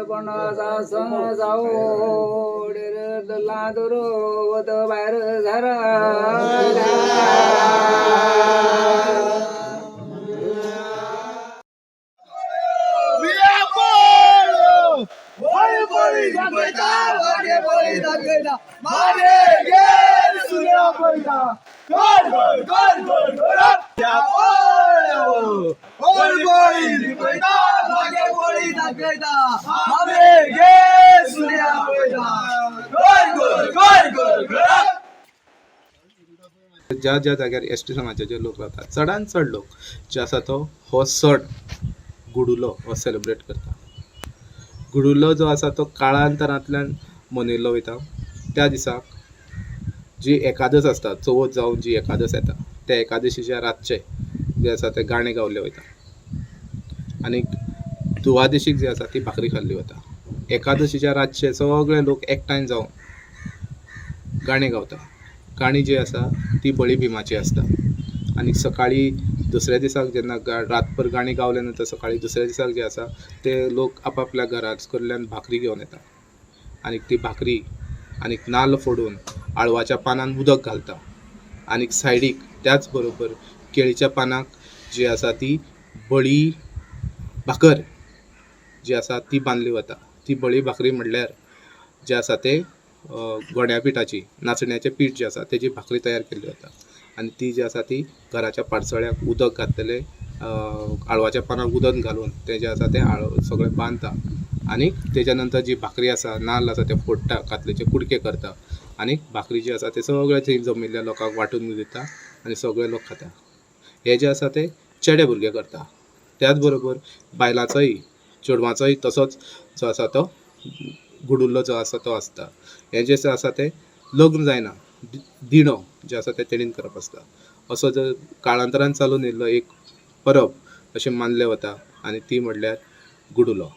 पणस जावो लादुरो भायर झरा. ज्या ज्या जाग्यार एस टी समाजाचे लोक रावतात, चडान चड लोक जे आसा तो हो सण गुडुलो हो सेलिब्रेट करता. गुडुलो जो आसा तो काळांतरांतल्यान मनयल्लो वयता. त्या दिसाक जी एकादस आसता, चवथ जावन जी एकादस येता, त्या एकादशीच्या रातचे जे आसा ते गाणें गावले वयता आनी दुवादशीक जी आसा ती भाकरी खाल्ली वता. एकादशीच्या रातचे सगळे लोक एकठांय जावन गाणें गावता. गाणी जी आसा ती बळी भिमाची आसता. आनी सकाळी दुसऱ्या दिसाक जेन्ना रातभर गाणी गावल्या नंतर सकाळी दुसऱ्या दिसाक जे आसा ते लोक आपापल्या घराच कडल्यान भाकरी घेवन येता आनी ती भाकरी आनी नाल्ल फोडून आळवाच्या पानान उदक घालता आनी सायडीक त्याच बरोबर केळीच्या पानाक जी आसा ती बळी भाकर जी आसा ती बांदली वता. ती बळी भाकरी म्हणल्यार जे आसा ते गोड्या पिठाची, नाचण्याचें पीठ जें आसा तेजी भाकरी तयार केल्ली वता आनी ती जी आसा ती घराच्या पाडसळ्याक उदक घातलेले, आळवाच्या पानाक उदक घालून तें जें आसा तें आळ सगळें बांदता आनी तेच्या नंतर जी भाकरी आसा, नाल्ल आसा ते फोडटा, कातलेचे कुडके करता आनी भाकरी जी आसा ते सगळे थंय जमिल्ल्या लोकांक वांटून दिता आनी सगळे लोक खाता. हें जें आसा तें चेडे भुरगे करता. त्याच बरोबर बायलांचोय, चेडवांचोय तसोच जो आसा तो गुडुल्लो जो आसा तो आसता. हें जें आसा तें लग्न जायना दिणो जें आसा तें तेणीन करप आसता. असो जो काळांतरान चालून येयल्लो एक परब अशें मानलें वता आनी ती म्हणल्यार गुडुलो.